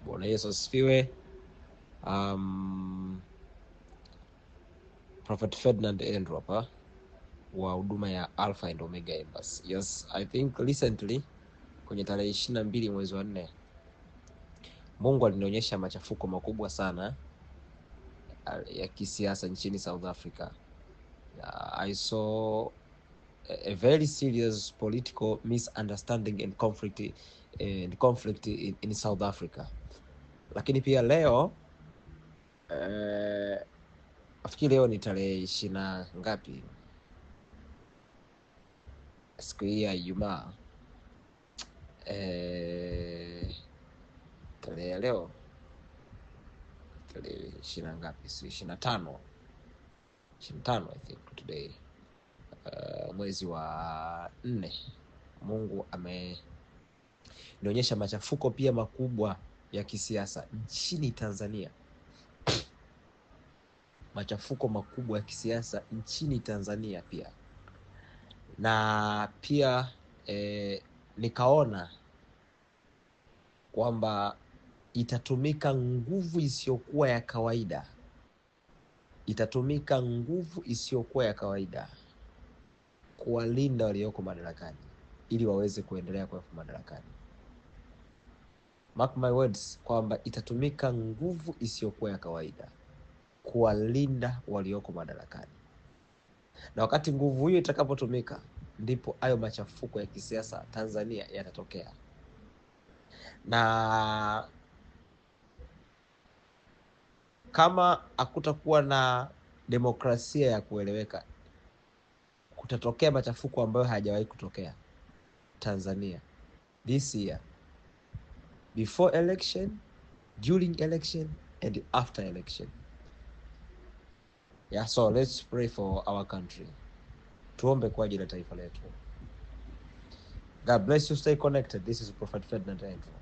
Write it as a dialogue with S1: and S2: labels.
S1: Bwana Yesu asifiwe. Prophet Ferdinand Andrew hapa wa huduma ya Alpha and Omega Embassy. Yes, I think recently kwenye tarehe 22 mwezi wa 4 Mungu alinionyesha machafuko makubwa sana ya kisiasa nchini South Africa. I saw a very serious political misunderstanding and conflict in South Africa. Lakini pia leo nafikiri leo ni tarehe 20 na ngapi? Siku hii ya Ijumaa. Tarehe ya leo tarehe 20 na ngapi? Si 25. 25 I think today. Mwezi wa 4. Mungu amenionyesha machafuko pia makubwa ya kisiasa nchini Tanzania. Machafuko makubwa ya kisiasa nchini Tanzania pia. Na pia nikaona kwamba itatumika nguvu isiyokuwa ya kawaida. Itatumika nguvu isiyokuwa ya kawaida kuwalinda walioko madarakani ili waweze kuendelea kuwa madarakani. Mark my words kwamba itatumika nguvu isiyokuwa ya kawaida kuwalinda walioko madarakani. Na wakati nguvu hiyo itakapotumika, ndipo hayo machafuko ya kisiasa Tanzania yatatokea. Na kama hakutakuwa na demokrasia ya kueleweka, kutatokea machafuko ambayo hayajawahi kutokea Tanzania this year, before election, during election and after election. So let's pray for our country. Tuombe kwa ajili ya taifa letu. God bless you, stay connected. This is Prophet Ferdinand Andrew.